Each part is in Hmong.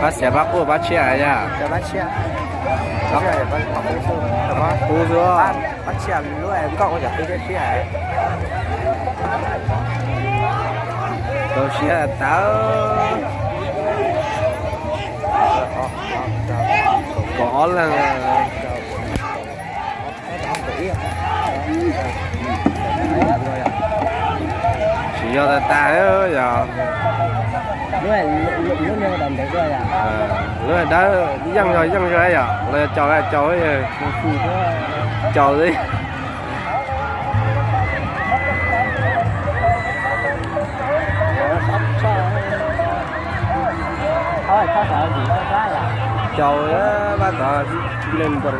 Pab xiav pab qub pab tshiab yog. Qub xwb. Tau siab tas. Kaum ob leeg. Tsis yog tas tas yog. Lub dawb yeej yog yeej yog yom, los yog caum caum, caum li. Caum pab tod leej npua.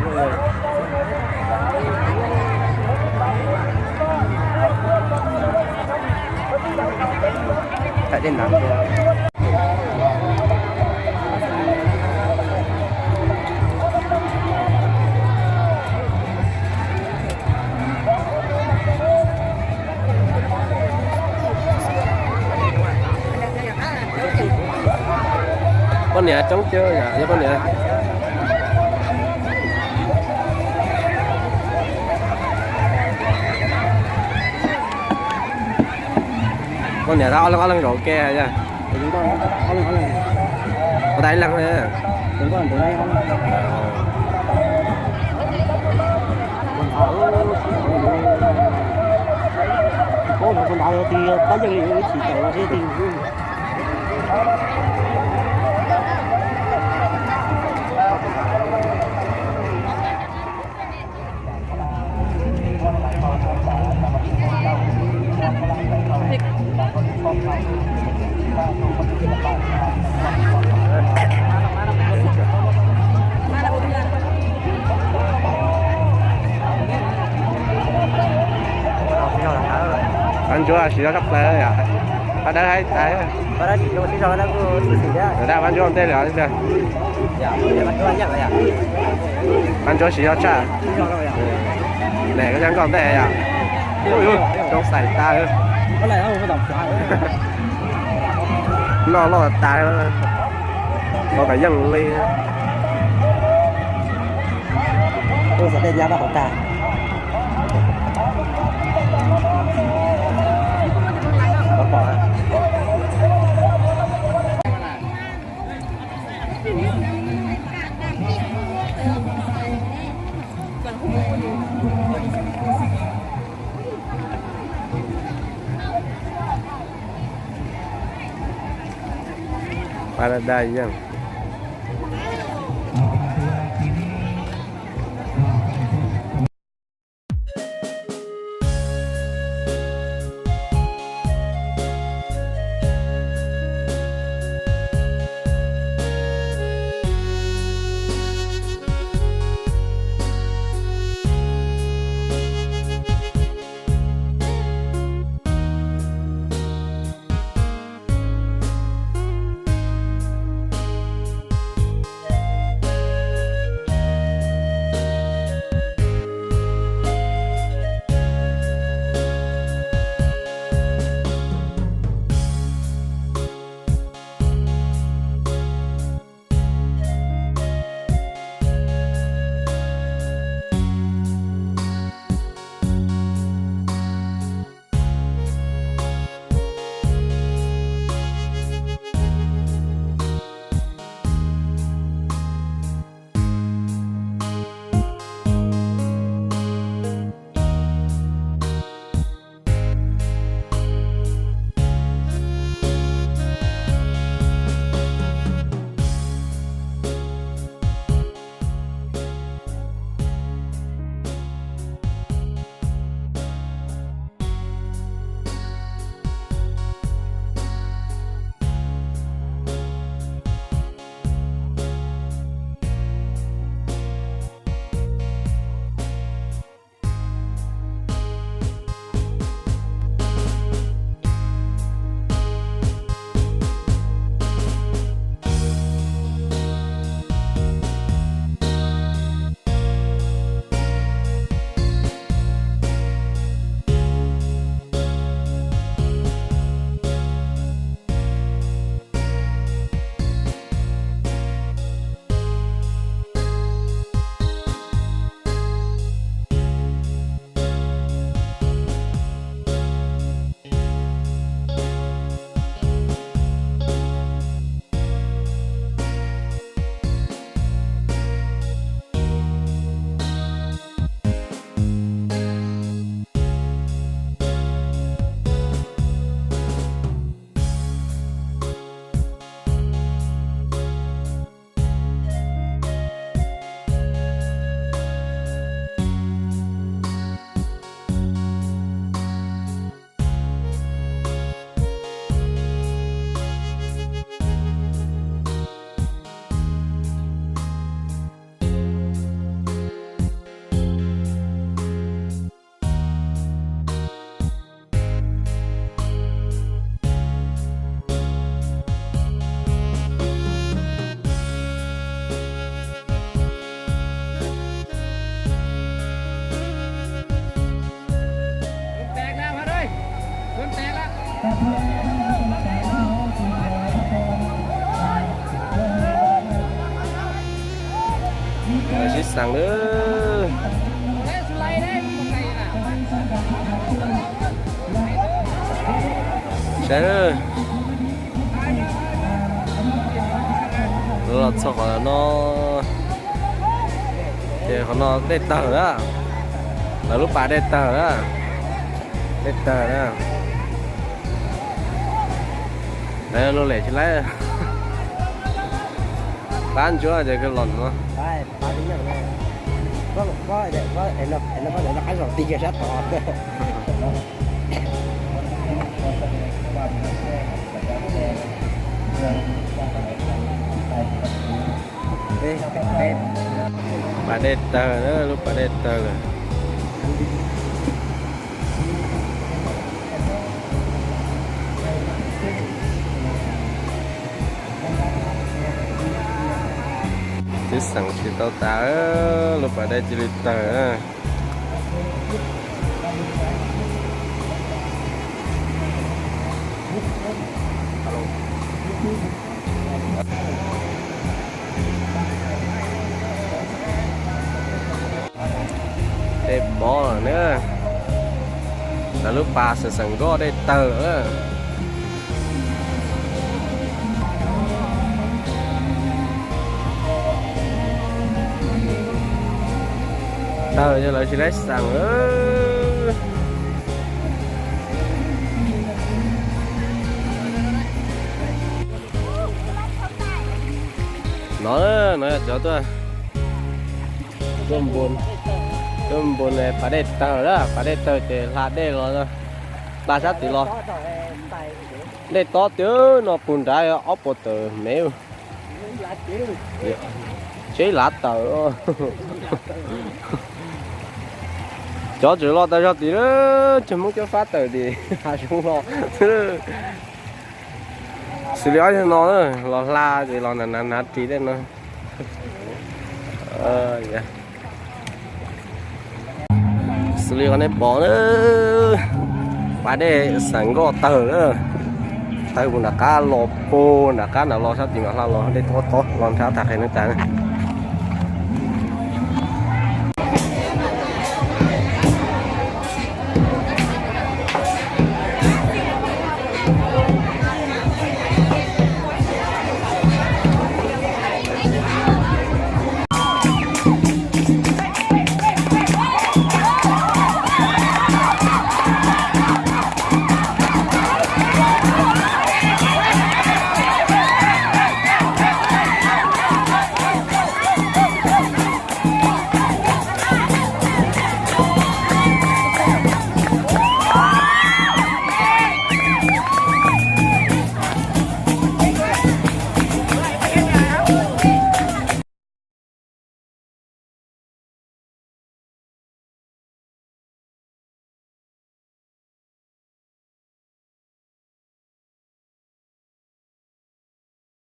Poj niam coob thiab yom, yog poj niam. Poj niam tab ob leeg ob leeg zaum ke yog. Ua tas ib leeg. Pab ntsuab siv zog tshaj plaws yom. Pab dawb haib tas. Pab ntsuab ua ntej li os. Pab ntsuab siv zog tshaj. Lam koj cab nkoj ntej yom. Coob xais tas. Loj loj tas. Loj tas yeej li. Paradise yeej. Sib xeem lawm. Saib, los txog qhov no, ces qhov no dej tawg na. Lawv lub pas dej tawg na. Dej tawg na. Lawv lub lem tsis laib. Pab ntsuab ces los no. Pas dej tawg na, lub pas dej tawg lawm. Twb xeem tsis tau tas, lub pas dej cia li tawg. Dej pov lawm na. Lawv lub pas xeem xeem nkoj dej tawg lawm na. Tawg yog lawv tsis laib xeem. No, no yog cov tuaj, tuaj npu pas dej tawg na, pas dej tawg ces hla dej los, hla sab tid los. Dej tob tiag no puag nrad ob puas tawm mev. Tsheb lav tawm. Cov tseem los tau zog tid, cov Hmoob cov fab tawm tim hav zoov los. Xws li ob yawg no los hla ces los hnav hnav ris tej no. Xws li qhov nej pom na, pas dej xeem nkoj tawg na, tawg puag nram qab los, puag nram qab nram los sab tim mam hla los dej tob tob los nrad tag qhe neej tas.